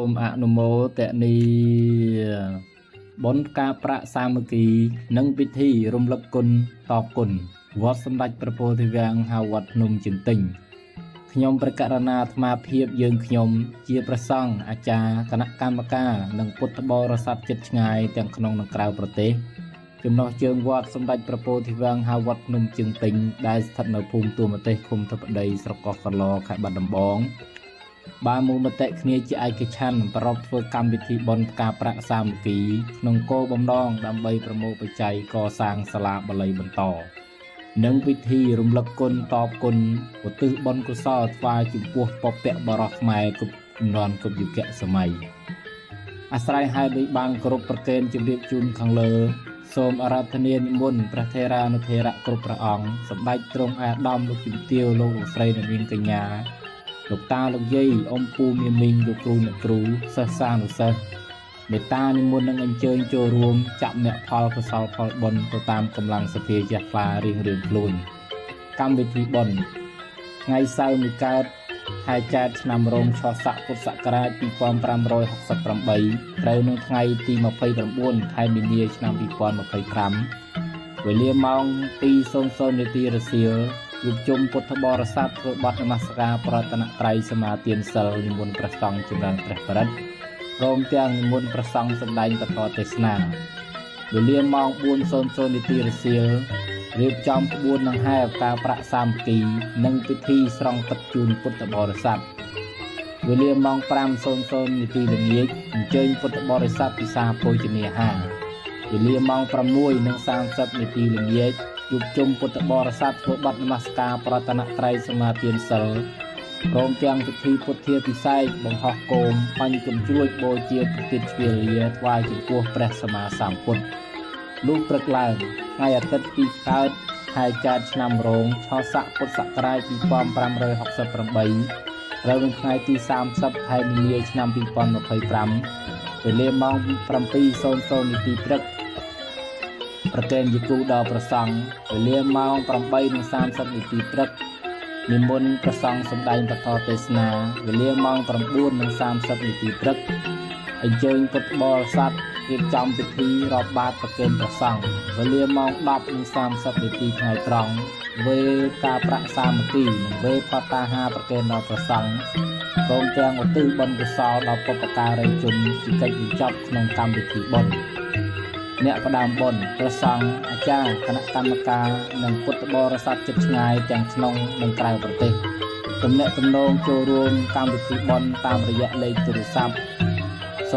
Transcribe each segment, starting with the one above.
មអនុមោទនីបុណ្យផ្កាប្រាក់សាមគ្គី និងពិធីរំលឹកគុណតបគុណវត្តសម្ដេចព្រះពោធិវាំងហៅវត្តភ្នំជើងទិញខ្ញុំប្រកាសណាអាត្មាភាពយើងខ្ញុំជាព្រះសង្ឃអាចារ្យគណៈកម្មការនិងពុទ្ធបរិស័ទជិតឆ្ងាយទាំងក្នុងនិងក្រៅប្រទេសចំណុះជើងវត្តសម្ដេចព្រះពោធិវាំងហៅវត្តភ្នំជើងទិញដែលស្ថិតនៅភូមិទួលមទេសឃុំធិបតីស្រុកកោះក្រឡខេត្តបាត់ដំបង បានមូលមតិគ្នាជាឯកច្ឆន្ទប្រារព្ធធ្វើកម្មវិធីបុណ្យផ្កាប្រាក់សាមគ្គីក្នុងគោលបំណងដើម្បីប្រមូលបច្ច័យកសាងសាលាបាលីបន្ត និងពិធីរំលឹកគុណតបគុណឧទ្ទិសបុណ្យកុសលថ្វាយចំពោះពពកបរោះខ្មែរគ្រប់ជំនាន់គ្រប់យុគសម័យអាស្រ័យហេតុនេះបានគោរពប្រគេនជម្រាបជូនខាងលើ សូមអារាធនានិមន្តព្រះថេរានុថេរៈគ្រប់ព្រះអង្គសម្ដេចទ្រង់អាដាមលោកជំទាវលោកលោកស្រីអ្នកនាងកញ្ញា លោកតាលោកយាយអ៊ំពូមាមីងលោកគ្រូអ្នកគ្រូសិស្សានុសិស្សមេត្តានិមន្តនឹងអញ្ជើញចូលរួមចាក់មគ្គផលកុសលផលបុណ្យទៅតាមកម្លាំងសទ្ធាជ្រះថ្លារៀងៗខ្លួនកម្មវិធីបុណ្យថ្ងៃសៅរ៍មួយកើតខែចែត្រឆ្នាំរោងឆស័កពុទ្ធសករាជ2568ត្រូវនឹងថ្ងៃទី29ខែមីនាឆ្នាំ2025វេលាម៉ោង2:00នាទីរសៀល ជួបជុំពុទ្ធបរិស័ទធ្វើបទនមស្ការប្រតនត្រ័យសមាទានសិលនិមន្តព្រះសង្ឃចម្រើនព្រះបរិត្តព្រមទាំងនិមន្តព្រះសង្ឃសម្ដែងពធទេសនាវេលាម៉ោង4:00នាទីរសៀលរៀបចំក្បួនដង្ហែផ្កាប្រាក់សាមគ្គីនិងពិធីស្រង់ទឹកជូនពុទ្ធបរិស័ទវេលាម៉ោង5:00នាទីល្ងាចអញ្ជើញពុទ្ធបរិស័ទពិសាភោជនាហារវេលាម៉ោង6:30នាទីល្ងាចជួបជុំពុទ្ធបរិស័ទធ្វើបទនមស្ការប្រតនត្រ័យសមាទានសិលព្រមទាំងពិធីពុទ្ធាពិសេកបង្ហោះគោមបាញ់កំជ្រួចបូជាប្រទីបជ្វាលាថ្វាយចំពោះព្រះសម្មាសម្ពុទ្ធលុះព្រឹកឡើងថ្ងៃអាទិត្យទីកើតខែចែត្រឆ្នាំរោងឆស័កពុទ្ធសករាជ2568ត្រូវនឹងថ្ងៃទី30ខែមីនាឆ្នាំ2025វេលាម៉ោង7:00នាទីព្រឹក ប្រគេនជាគូដល់ព្រះសង្ឃវេលាម៉ោង8:30នាទីព្រឹកនិមន្តព្រះសង្ឃសម្ដែងពធទេសនាវេលាម៉ោង9:30នាទីព្រឹកអញ្ជើញពុទ្ធបរិស័ទរៀបចំពិធីរាប់បាតប្រគេនព្រះសង្ឃវេលាម៉ោង10:30នាទីថ្ងៃត្រង់វេការប្រាក់សាមគ្គីនិងវេបតាហាប្រគេនដល់ព្រះសង្ឃព្រមទាំងឧទ្ទិសបុណ្យកុសលដល់បុព្វការីជនជាកិច្ចបញ្ចប់ក្នុងកម្មវិធីបុណ្យ អ្នកផ្ដើមបុណ្យព្រះសង្ឃអាចារ្យគណៈកម្មការនិងពុទ្ធបរិស័ទជិតឆ្ងាយទាំងក្នុងនិងក្រៅប្រទេសទំនាក់ទំនងចូលរួមកម្មវិធីបុណ្យតាមរយៈលេខទូរស័ព្ទ012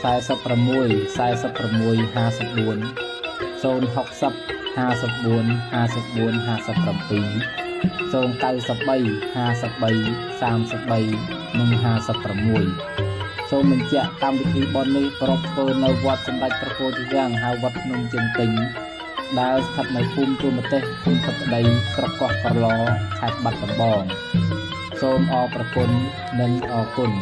46 46 54 060 54 54 57 093 53 33និង56សូមបញ្ជាក់កម្មវិធីបុណ្យនេះប្រារព្ធធ្វើនៅវត្តសម្ដេចព្រះពោធិវាំងហៅវត្តភ្នំជើងទិញដែលស្ថិតនៅភូមិទួលមទេសឃុំធិបតីស្រុកកោះក្រឡខេត្តបាត់ដំបងសូមអរព្រគុណនិងអរគុណ។